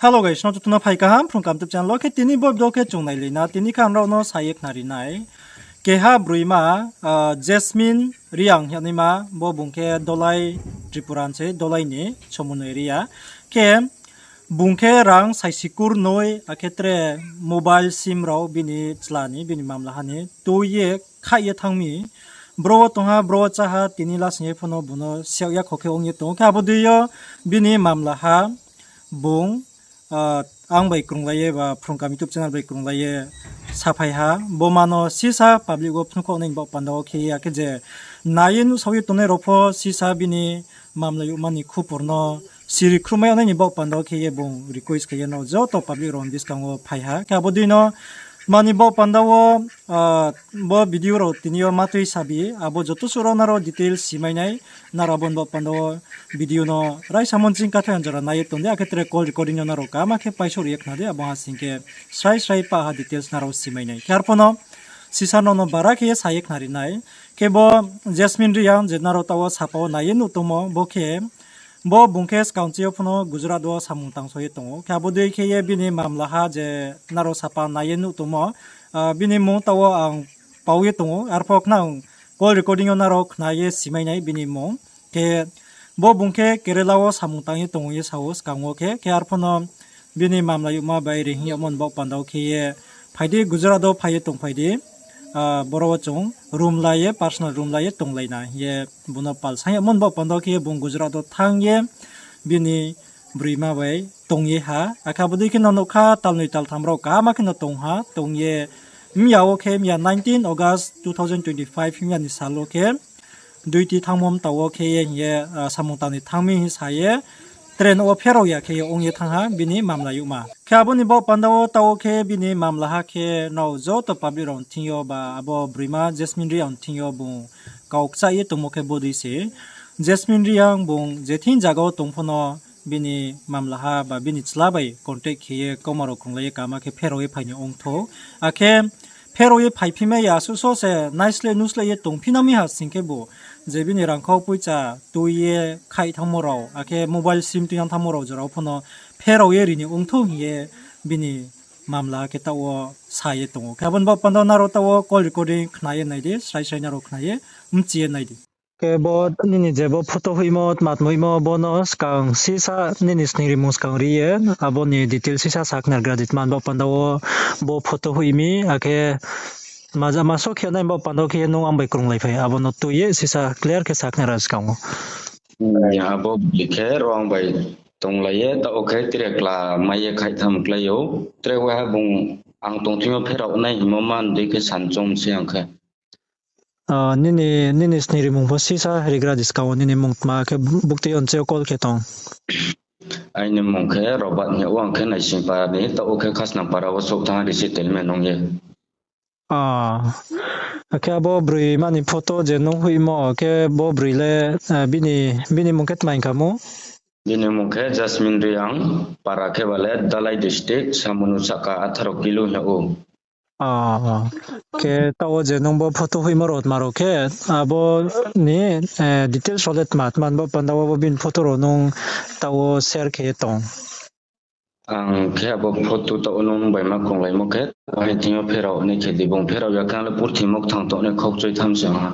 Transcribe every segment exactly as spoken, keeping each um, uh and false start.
Hello guys, no joto no phai kaham Phrung Kaham YouTube channel wo. Khe tini bo video khe chung nailai na, tini khe ang nrao no sa ye khnari nai. Keha broima, ah, Jasmine Reang hing ye naima, bo bung khe Dolai Tripura ni se, Dolai ni Somonu area. Khe bung khe rang saisi kur noi, akhe tre mobile sim rao bini chla ni, bini mamla ha ni tui ye khaih ye thanng mi. Bro wo tong ha, bro wo chá ha, tini lasing ye pho no bung no siyak ya kho khe ong ye tong ou. Khe abo dei yo bini mamla ha bung, ah, ang bai krunglai ye ba Phrung Kaham YouTube channel bai krunglai ye saphai ha. Bo ma no sisa public wo phnuhkhaoh nai ni baoh panda wo khe ye, akhe je nai ye nuhsao ye tongnai rao pho sisa bini mamla youhma ni khupor no siri khrumai yag nai ni baoh panda wo khe ye bung request khe ye no joto public rao ni buskang wo phai ha. Khe abo dei no mani baoh panda wo, ah, bo video rao tini yo ma tui sabi, abo joto suh rao nrao details simai nai, nrao abo ni baoh panda wo video no raisa mo nching kathe anjora nai ye tong di, akhe tre call recording yo nrao kaham khe paisouh ri ye khna di, abo ha sing khe srai srai pah ha details nrao simai nai. Khe arphuh no sisa no no bara khe ye sa ye khnari nai. Khe bo Jasmine Reang je nrao taoh wo sapa wo nai ye nuh tongmo, bo khe bo bung khe skang chi yo pho no Gujarat wo samung tangso ye tong ou. Khe abo dei khe ye bini mamla ha je nrao sapa nai ye nuh tongmo, ah, bini mmung taoh wo ang pau ye tong ou, arphuh khnang call recording yo nrao khna ye simai nai bini mmung. Khe bo bung khe Kerala wo samung tang ye tong ou ye sa ou skang wo khe, khe arphuh no bini mamla youhma bai reing hing yagmo ni baoh panda wo khe ye phai di, Gujarat wo phai ye tongphai di, ah, boro wo chung room la ye, personal room la ye tonglai na hing ye bung no pal saing yagmo ni baoh panda wo khe ye bung Gujarat wo thanng ye bini broima bai tong ye ha. Akhe abo dei khe no nuh kha, talnoi taltham rao kaham khe no tong ha, tong ye mya wo khe, mya nineteen August two thousand twenty-five mya ni sal wo khe duty thanngmo mta wo khe ye hing ye, ah, samung tang ni thanng mi hing sa ye train wo pherao ya khe ye ong ye thanng ha bini mamla youhma. Khe abo ni baoh panda wo taoh wo khe bini mamla ha khe nrao joto public rao ni thing yo ba abo broima Jasmine Reang ni thing yo bung kau kchah ye tongmo khe bo dei se. Jasmine Reang bung je thing zaga wo tong pho no bini mamla ha ba bini chla bai contact khe ye kauma rao krunglai ye kaham khe pherao ye phai ni ongthou. Akhe pherao ye phaiphi mai ya, asuh so se naisleh nusleh ye tongphi nang mi ha sing khebu, je bini rangkhau poicha tui ye khaih thanngmo rao, akhe mobile sim tuinang thanngmo rao jora wo pho no pherao ye ri ni ongthou hing ye bini mamla khe taoh wo sa ye tong ou. Khe abo ni baoh panda wo nrao taoh wo call recording khna ye nai di, srai srai nrao khna ye mchi ye nai di. Khe bo nini je bo photo hoihmo, tma tma hoihmo, bo no skang sisa nini sning rimung skang ri ye, abo ni detail sisa sakhnargra di, tma ni baoh panda wo bo photo hoih mi, akhe tma ja ma so khe nai baoh panda wo khe ye nung ang bai krunglai phai, abo no tui ye sisa clear khe sakhnar skang wo. Abo bikhe ro ang bai tonglai ye, taoh wo khe tre kla mai ye khaih tham klái ou. Tre waiha bung ang tong thing yo pherao nai hingmo man dei khe san choung se ang khe. Ah, nini, nini sning rimung pho sisa rigra di skang wo, nini mung tma khe buktui yo nche yo call khe tong. Aini mung khe Robert hing yag ou, ang khe Naisingpara ni, taoh wo khe Khasnampara wo souh thanng ha resettlement ong ye. Ah, akhe abo broima ni photo je nung hoihmo, khe bo broi le, ah, bini, bini mung khe tma hing kha mo? Bini mung khe Jasmine Reang, para khe bale Dhalai district, Samonu sahka atharo kilo hing yag ou. Ah, ah. Khe taoh wo je nung bo photo hoihmo rao tma rao khe, abo ni, eh, details rao le tma, tma ni baoh panda wo bo bini photo rao nung taoh wo share khe ye tong. Ang khe abo photo taoh wo nung bai ma krunglaimo khe, bahai thing yo pherao nai khe di, bung pherao ya khe ang le purthimo kthang tongnai khaukchoi tham se ong ha.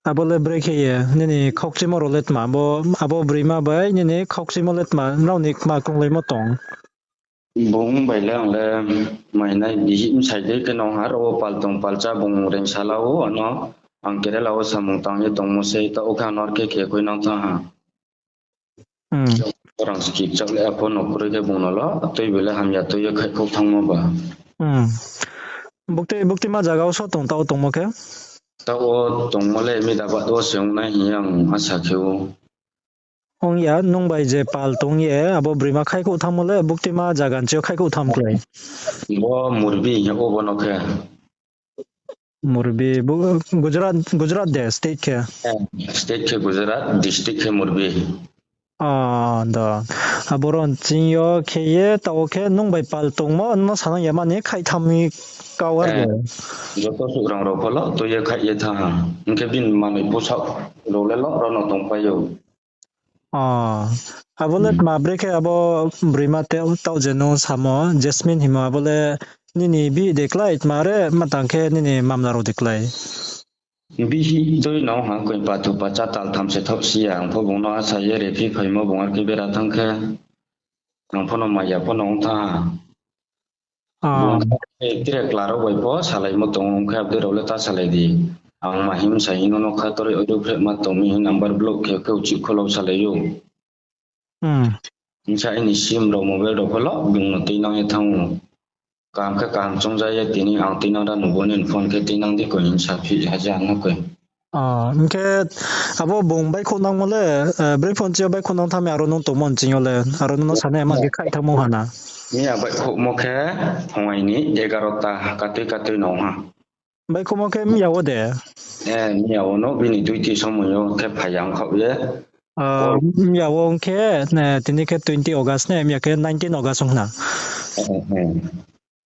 Abo le brekhe ye, nini khaukchoimo rao le tma, abo, abo broima bai nini khaukchoimo le tma, nrao ni kma krunglaimo tong? Bung bai le ang le mainai bihih bsai dei khe nung ha, ro wo pal tong pal chá bung reing sala ou, ano ang Kerala wo samung tang ye tongmo sei, taoh wo khe ano khe khe khuinang thanng ha. Hmm. Rang ski kchak le apho no kroi khe bung no lo, tui bai le hamya tui ye khaihkhouh thanngmo ba. Hmm. Bukti, buktima zaga wo so tong, taoh wo tongmo khe? Taoh wo tongmo le Medabad wo se ong nai hing ye ang asa khe ou. Ong ya, nung bai je pal tong ye, abo broima khaihkhouh thanngmo le buktima zaga ni chi yo khaihkhouh thanng klái? Bo Morbi hing yag ou bo no khe. Morbi, bo Gujarat, Gujarat de state khe? State khe Gujarat, district khe Morbi. Ah, do. Abo ro nching yo khe ye, taoh wo khe nung bai pal tongmo, no sanang ya mani khaih tham mi kau ar de. Joto suh rang rao pho lo, tui ye khaih ye thanng ha. Hing khe bini manoi posaoh rao le lo, ro no tongpai ou. Ah, Abo le tma brekhe abo broima te taoh je nung samo Jasmine hingmo abo le nini bihih de klái tma re ma tang khe nini mamla rao de klái? Bihih dei no ha koi patu pacha tal tham se thaoh si ya, ang pho bung no asa ye rephi phaimo bung ar khe bera thanng khe. Ang pho no maya pho no ong tha. Bung khe tre kla rao bai pho salaimo tong ong khe abdei rao le ta salai di. Ang ma him sa hing no no kha toroi oido phreh ma tong mi hing number block khe khe uchih kholou salai ou. Bsa ini sim rao mobile rao pho lo bung no tuinang ye thanng ou. Kaham khe kaham choungja ye tini ang tuinang ra nubo nini phone khe tuinang di koi hing saphi ha ja no koi. Hing khe abo bung baihkhouh nangmo le, brei phone chi yo baihkhouh nang thanng mi aro nung tongmo nching yo le, aro nung no sanai man khe khaih thanngmo ha na. Miya baihkhouhmo khe phungai ni egarota katui katui no ha. Baihkhouhmo khe miya wo de? Miya wo no bini duty somoi yo khe phai ya ong khaoh ye. Miya wo ong khe, tini khe twenty August ne, miya khe nineteen August ong khna.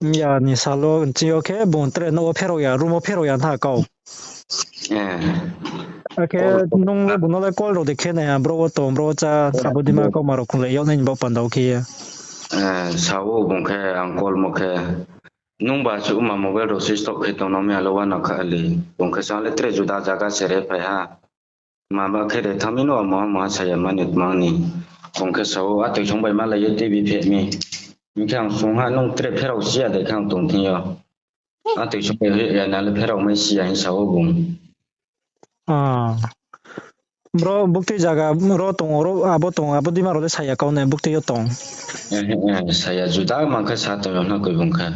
Miya ni sal wo nching yo khe bung tre nouh wo pherao ya, room wo pherao ya tha kau. Akhe nung le bung no le call rao de khe nai ha, bro wo tong, bro wo chá, abo dima kauma rao khunglai yag nai ni baoh panda wo khe ye. Sa ou bung khe ang call mo khe, nungba suhma mobile rao switch off khe tong no mi alo uana kha le. Bung khe sa le tre juda zaga se re phai ha. Ma ba khe re thanng mi no, amo amo ha sa ya mani tma ni. Bung khe sa ou, atoi song bai malai ye T V pheh mi. Hing khe ang sung ha, nung tre pherao si ya de khe ang tong thing yo. Atoi song bai hoih ya na le pherao mai si ya hing sa ou bung. Bro, buktui zaga ro tong, ro abo tong, abo dima rao le sa ya kau ne, buktui yo tong. Sa ya, juda mang khe sa tong yo hna koi bung khe.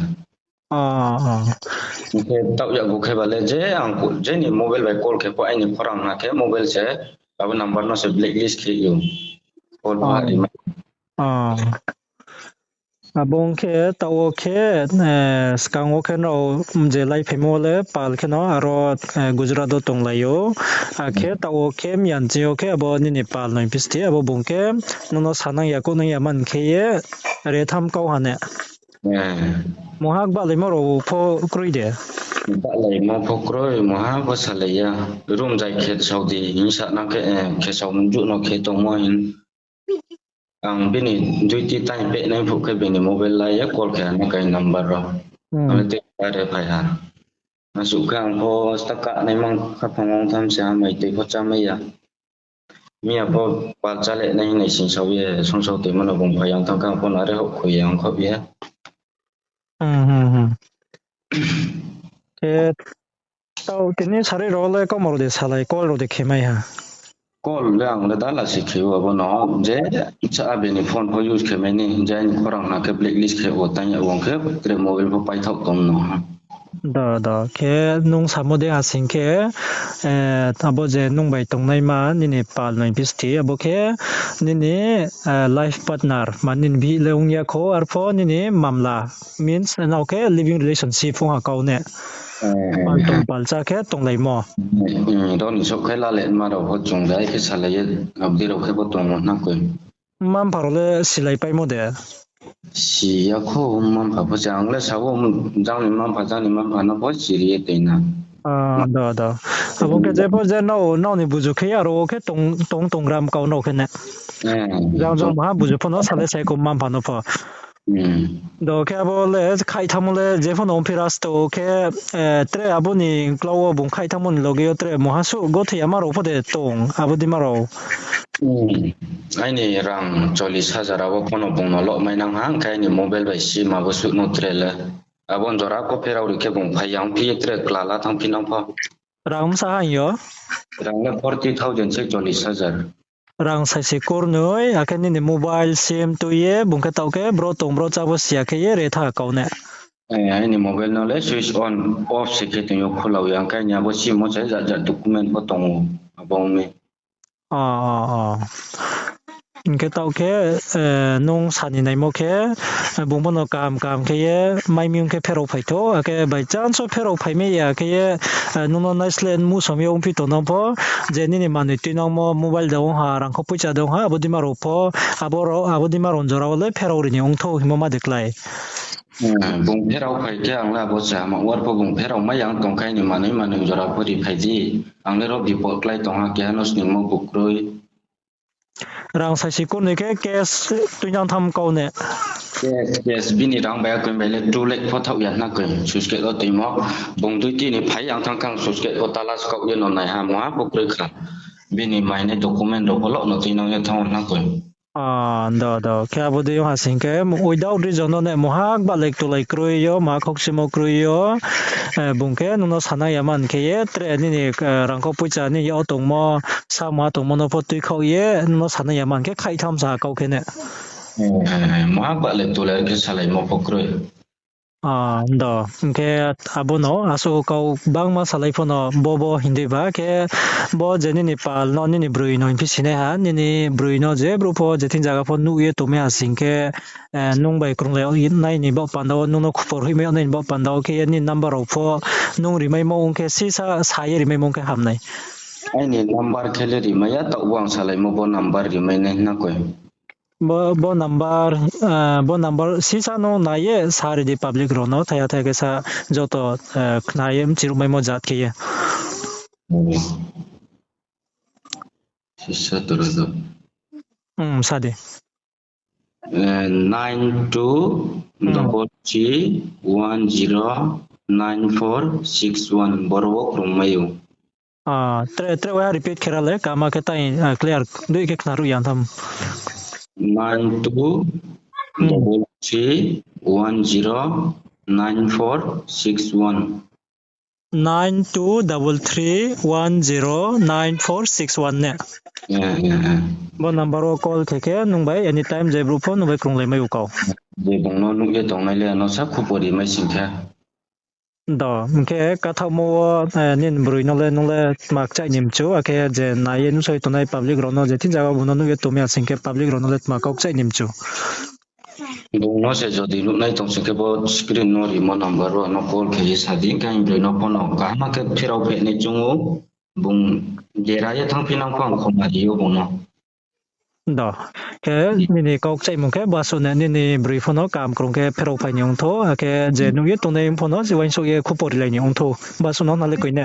Hing khe taoh yakgu khe ba le je ang, je ni mobile bai call khe pho aini khorang hna khe mobile se, abo number no se blacklist khe ou. Call pho ri ma. Abo ong khe taoh wo khe, skang wo khe nrao je laiphaimo le pal khe no aro, Gujarat wo tonglai ou. Akhe taoh wo khe miya nching yo khe abo nini pal noi pisti abo bung khe nung no sanang ya, kouhnang ya man khe ye re tham kau ha ne. Mungha gbalaimo rao pho kroi de? Gbalaimo pho kroi, mungha pho salai ya. Room jai khe sao di hing sa nang khe, khe sao mjuh no khe tongmo hing. Ang bini duty time peh nai phuh khe bini mobile la ye call khe ha na kai number rao. Ang le tei re phai ha. Asuh khe ang pho sta ka nai mang khaphang ong tham se ha, mai tui pho chá mai ya. Miya pho pal chá le nai hing nai sing sao ye, song sao toimo no bung phai yang thanng khe ang pho no are houhkhoi ye ang khaoh ye. Khe taoh tini sarui rao le kauma rao de salai, call rao de khe mai ha? Call le ang le dala se khe ou abo no, je sa bini phone pho use khe mai ni, je aini khorang hna khe blacklist khe ou, tang ya ong khe tre mobile pho paithaoh tong no ha. Do, do, khe nung samo de asing khe, abo je nung bai tongnaima nini pal noi pisti, abo khe nini life partner, ma nini bihih le ong ya khou, arpho nini mamla, means nrao khe living relationship ong ha kau ne. Pal tong pal chá khe tonglaimo. Rao ni souh khe lale ma rao pho chung jai khe salai ye, abdei rao khe pho tongmo hna koi. Mma-mpha rao le silaipaimo de? Si ya khou, mma-mpha pho se ang le sa ou, jang ni mma-mpha, jang ni mma-mpha no pho siri ye toi na. Do, do. Abo khe jepho je nrao, nrao ni buzu khe aro wo khe tong, tong, tonggram kau nrao khe ne. Jang jang maha buzu pho no sa le sai khou mma-mpha no pho. Do khe abo le khaih thanngmo le jepho no ongphi rasto khe, tre abo ni klau wo bung khaih thanngmo ni loge yo tre mungha suh gothoi yama rao pho de tong, abo dima rao. Aini rang chollis hajar abo pho no bung no loh mai nang ha, hing khe aini mobile bai sim abo suh no tre le. Abo jora pho pherao ri khe bung phai ya ongphi ye tre klala thanngphi nang pho. Rang bsa ha hing yo? Rang le forty thousand se chollis hajar. Rang saisi kurnoi, akhe nini mobile sim tui ye, bung khe taoh khe bro tong bro chá bo si ya khe ye re tha kau ne. Aini mobile no le switch on, off se khe tong yo, khulau ya, hing khe aini abo sim wo se jat jat document pho tong ou, abo ong mi. Hing khe taoh khe, nung sani naimo khe, bung bo no kaham kaham khe ye, mai mi ong khe pherao phai thou, akhe by chance wo pherao phai mai ya khe ye, nung no naisleh musom ye ongphi tong no pho, je nini manoi tuinangmo mobile de ong ha, rangkho poicha de ong ha, abo dima rao pho, abo dima rao jora wo le pherao ri ni ong thou hingmo ma de klái. Bung pherao phai khe ang le abo se hama, arpho bung pherao mai ya ong tong khe aini manoi manoi jora pho ri phai di. Ang le ro bipot klái tong ha, keha no sningmo bu kroi. Rang saisi kurnoi khe cash tuinang tham kau ne. Cash, cash, bini rang bai akoi bai le two lakh pho thaoh ya hna koi, switch gate wo tuimo. Bung dui tini phai ang thang khang switch gate pho tala skaoh ye no naiha, muha pho kroi kha. Bini mainai document rao pho lo no tuinang ye thanng hna koi. Ah, do, do. Khe abo dei ong ha sing khe, without reason no ne muha kba le tulai kroi yo, ma khokchimo kroi yo, eh, bung khe nung no sanai ya man khe ye, tre nini, eh, rangkho poicha ni yag tongmo, sa muha tongmo no pho tuikhaoh ye, nung no sanai ya man khe khaih tham sa kau khe ne. Eh, muha kba le tulai khe salaimo pho kroi. Ah, do. Hing khe abo no asuh kau bangma salai pho no bo bo hing dei ba khe bo je nini pal no, nini broi no hing phi sinai ha, nini broi no je brouh pho je thing zaga pho nuh ye tongmai ha sing khe, eh, nung bai krunglai nai ni baoh panda wo, nung no khupor hoihmai yag nai ni baoh panda wo khe ye nini number rao pho nung rimaimo ong khe sisa sa ye rimaimo ong khe ham nai. Aini number khe le rimai ya, taoh bo ang salaimo bo number rimai nai hna koi. Bo, bo number, eh, bo number sisa no nai ye sa ri di public rao no, thaiha thaiha khe sa joto, eh, khna ye mchiruhmaimo jat khe ye. Sisa toro do. Hmm, sa di. Eh, nine two double three one zero nine four six one, boro wo krungmai ou. Ah, tre, tre waiha repeat khe ra le, kama khe tai, ah, clear dei khe khnaruh ya tham. Nine two double three one zero nine four six one. Nine two double three one zero nine four six one ne? Eh, eh, eh. Bo number wo call khe khe nung bai anytime je brouh pho nung bai krunglaimai ou kau. Je bung no nuh ye tongnai le ano sa khupor rimai sing khe. Do, hing khe kathaohmo wo, eh, nini broi no le nung le tma kchaih ni mchu, akhe je nai ye nuhsao tongnai public rao no je thing zaga bung no nuh ye tongmai ya sing khe public rao no le tma kau kchaih ni mchu. Bung no se jodi nuhnai tong sing khe bo screen no rimo number wo no call khe ye sa di, hing khe ang broi no phone no kaham khe pherao phehnai chung ou, bung dera ye thanngphi nang pho ang khoma ri ou bung no. Do, khe nini kau kchaihmung khe basuh ne nini broi pho no kaham krung khe pherao phai ni ongthou, akhe je nuh ye tongnai pho no je uaingsouh ye khupor rilai ni ongthou, basuh no hna le koi ne.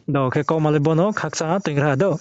Do, khe kauma le bo no khakchang toingra do.